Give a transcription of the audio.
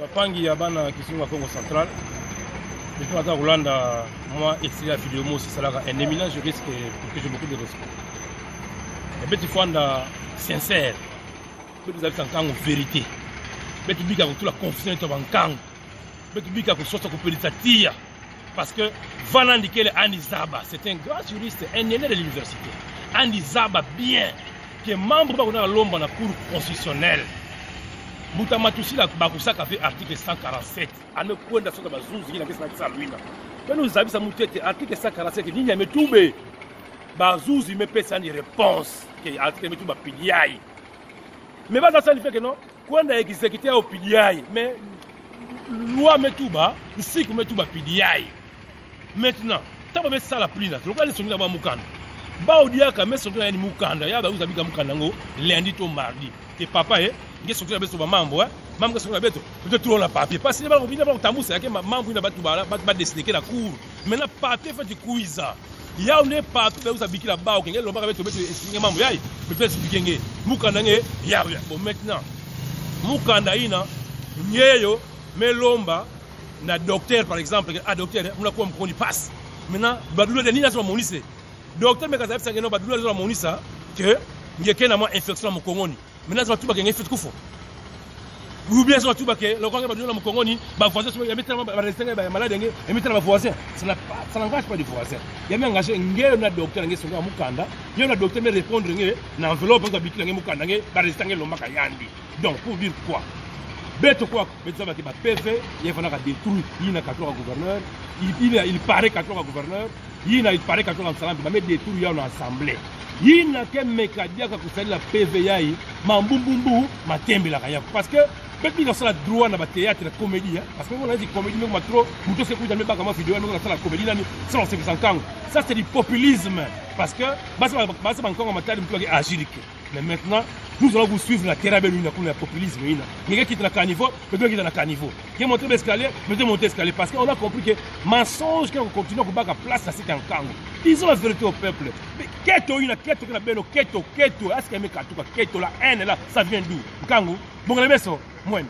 Bapangi ya bana Kisunga Congo Central, depuis baza kolanda mwa extrait ya video mosi esalaka un éminent juriste pour que j'ai beaucoup de respect. Ebeti fanda sincère, betu zabisa nkango vérité, betu bika kotula confusion to bankango, betu bika kososa kopelisa tia parce que Van Andikele Andi Zaba, c'est un grand juriste, un aîné de l'université. Andi Zaba bien que membre bakona lomba na cour constitutionnelle. Mbuta Matusila bakusaka ve article 147 ame kwenda soka bazuzi kina kesa kisa luina beno zabisa mutete article 147 nini ametube bazuzi mepesa ni réponse ke article metuba pidiai mais baza sali fait que non kwenda exécuter au pidiai mais loi metuba nsiku metuba pidiai. Maintenant ntango bamesala plina lokola lisongi na ba mukanda baodiaka mesongi na yani mukanda ya bauza bika mukanda ngo lundi to mardi ke papa e nge songi na beso ba mambo eh mambo songi na beto beto trop la papier parce que ba bina ba tambusa yake mambo ina batu ba ba décider ke la cour maintenant papier fait kuiza ya ne papier bauza bikila ba okenge lobaka beto beto expliquer mambo yayi beto expliquer nge mukanda nge ya ya bon maintenant mukanda ina nyeyo melomba na docteur par exemple ah docteur muna kuwa mkoni passe maintenant badula de nini azwa monise docteur meka zabisa ngeno badula azwa monisa que ngeke na mwa infection na mokongoni maintenant azwa tuba kenge fit kufo ou bien azwa tuba ke lokonge badula na mokongoni ba voisin so ya mitana ba restanga ba malade nge ya mitana ba voisin ça n'a pas ça n'engage pas du voisin ya mi engagé ngelo na docteur nge songa mukanda yo na docteur me répondre nge na enveloppe nge bikila nge mukanda nge ba restanga lombaka yandi. Donc pour dire quoi beto quoi beto ba ba PV il fana ka détruire il na katoka gouverneur il paraît katoka gouverneur il na il paraît katoka salam ba me détruire ya na assemblée il na ke meka diaka kusalela PV yayi mambumbumbu matembelaka ya parce que peut être sala droit na ba théâtre comédie hein, parce que on a dit comédie mais trop muto se kuta me baka ma vidéo mais on sala comédie nani sala se nkango ça c'est du populisme parce que basa basa bankango matali mutu ki agir. Mais maintenant, nous allons vous suivre la terre belle une la populisme ina. Ngeke quitte la caniveau, peut quitte la caniveau. Qui monter l'escalier, peut monter l'escalier parce qu'on a compris que mensonge qu'on continue à battre place à cet enkango. Disons la vérité au peuple. Mais keto ina keto na beno keto keto est-ce que me katuka keto la haine là, ça vient d'où? Nkango, bon le beso, mwembe.